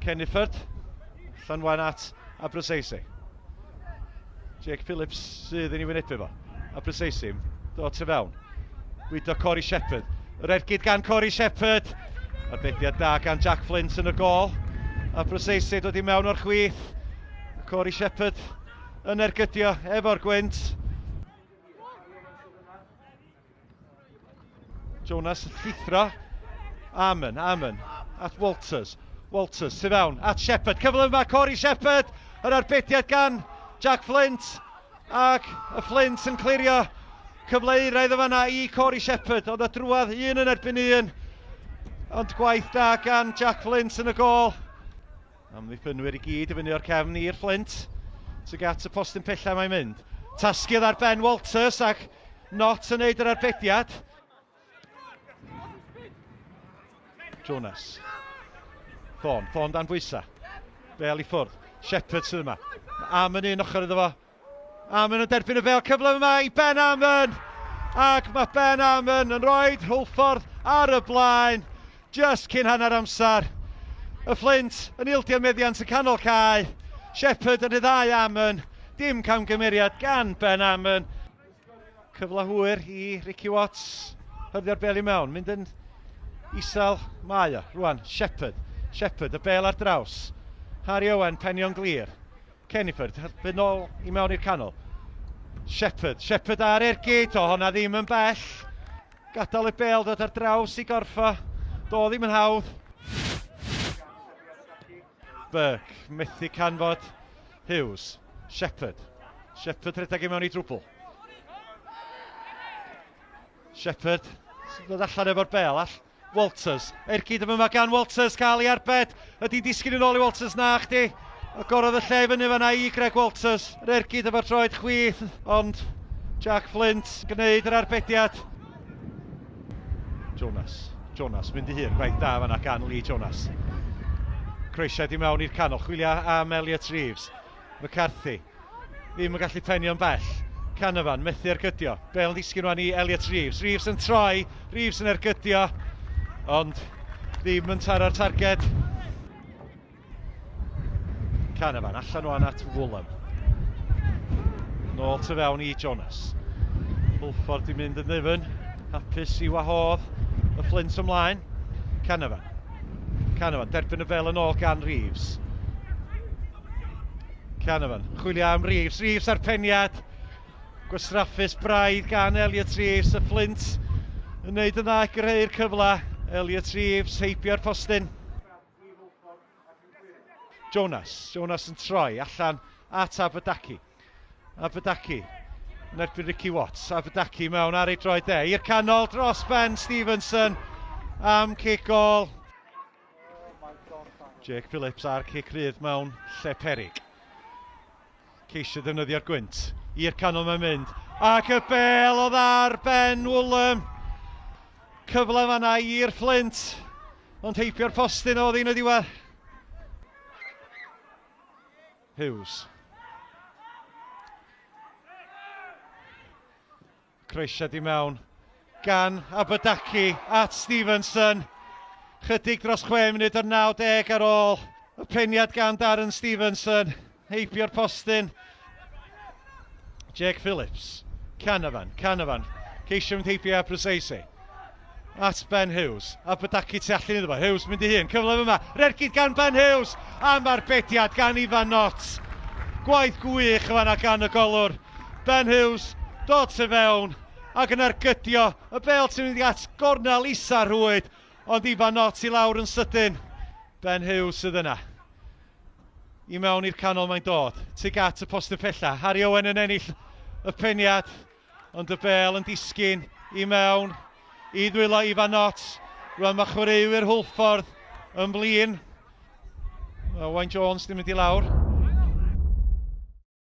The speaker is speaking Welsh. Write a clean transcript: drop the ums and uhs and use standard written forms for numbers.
Kenniford. Llanwan at Abruzzese. Jake Phillips sydd yn ei wynebu fo. Abruzzese dod tu fewn. Gwydo Corey Shepherd. Yr ergyd gan Corey Shepherd. Arbediad da gan Jack Flint yn y gol. Abruzzese dod i mewn o'r chwith. Corey Shepherd yn ergydio efo'r gwynt. Jonas yn llithro. Amon, Amon, at Walters. Walters, tu fewn, at Shepherd. Cyfle yma, Corey Shepherd. Yr arbediad gan Jack Flint. Ac y Flint yn clirio. Cyfle euraidd o fanna i Corey Shepherd. Ond y drwad un yn erbyn un. Ond gwaith da gan Jack Flint yn y gol. Amddiffynwyr i gyd i fyny o'r cefn i'r Fflint. Tuag at y postyn pella mae'n mynd. Tasgiodd ar Ben Walters ac Not yn neud yr arbediad. Jonas. Thorne, Thorne dan bwysa. Bel i ffwrdd. Shepherd sydd yma. Am yn un ochr iddo fo. Amon yn derbyn y bel, cyfle yma i Ben Amon! Ac mae Ben Amon yn rhoi Hwlffordd ar y blaen, just cyn hanner amser. Y Fflint yn ildio meddiant y canol cae. Shepherd yn rhyddhau Amon. Dim camgymeriad gan Ben Amon. Cyfle hwyr i Ricky Watts hyrdio'r bel i mewn. Mynd yn isel mae o. Rwan, Shepherd. Shepherd, y bel ar draws. Harry Owen, penio'n glir. Kenniford, helpu nôl i mewn i'r canol. Shepherd, Shepherd ar ergyd, o honna ddim yn bell. Gadael y bel dod ar draws i gorffa. Do ddim yn hawdd. Burke, methu canfod Hughes. Shepherd. Shepherd rhedeg i mewn i drwbl. Shepherd, sy'n dod allan efo'r bel, all Walters. Ergyd yma mae gan Walters cael ei arbed. Ydy'n disgyn yn ôl i Walters? Na chdi. Agorodd y lle i fyny fanna i Greg Walters. Yr ergyd efo'r troed chwith, ond Jack Flint gwneud yr arbediad. Jonas. Jonas, mynd i hun. Gwaith da fanna gan Lee Jonas. Croesiad i mewn i'r canol. Chwilio am Elliot Reeves. McCarthy. Ddim yn gallu penio'n bell. Canavan, methu ergydio. Bel yn ddisgyn rwan i Elliot Reeves. Reeves yn troi, Reeves yn ergydio, ond ddim yn taro'r targed. Canavan, allan rwan at Woolham. Nôl tu fewn i Jonas. Hwlffordd di mynd yn ddyfn. Hapus i wahodd y Fflint ymlaen. Canavan. Canavan, derbyn y bel yn ôl gan Reeves. Canavan, chwilio am Reeves, Reeves ar peniad. Gwastraffus braidd gan Elliot Reeves, y Fflint yn neud yn dda greu'r cyfle. Elliot Reeves heibio'r postyn. Jonas, Jonas yn troi allan at Abadaki. Abadaki yn erbyn Ricky Watts. Abadaki mewn ar ei droed de. I'r canol dros Ben Stevenson am cic gol. Jake Phillips a'r cic rydd mewn lle perig. Ceisio defnyddio'r gwynt. I'r canol mae'n mynd. Ac y bel oedd ar Ben Woolham. Cyfle fanna i'r Fflint. Ond heibio'r postyn oedd un o ddiwedd. Hughes. Croesiad i mewn gan Abadaki at Stevenson. Chydig dros 6 munud o'r 90 ar ôl y peniad gan Darren Stevenson. Heibio'r postyn. Jake Phillips. Canavan, Canavan. Ceisio mynd heibio Abruzzese. At Ben Hughes. Abadaki tu allan iddo fo. Hughes mynd i hun. Cyfle yma. Rergyd gan Ben Hughes. Am arbediad gan Ifan Knott. Gwaith gwych yma gan y golwr. Ben Hughes dod tu fewn ac yn ergydio y bel sy'n mynd i at gornel isa rhwyd ond Ifan Knott i lawr yn sydyn. Ben Hughes sydd yna. I mewn i'r canol mae'n dod. Tuag at y postyn pella. Harry Owen yn ennill y peniad. Ond y bel yn disgyn i mewn i ddwylo Ifan Knott. Rwan mae chwaraewyr Hwlffordd yn flin. Mae Owain Jones di mynd i lawr.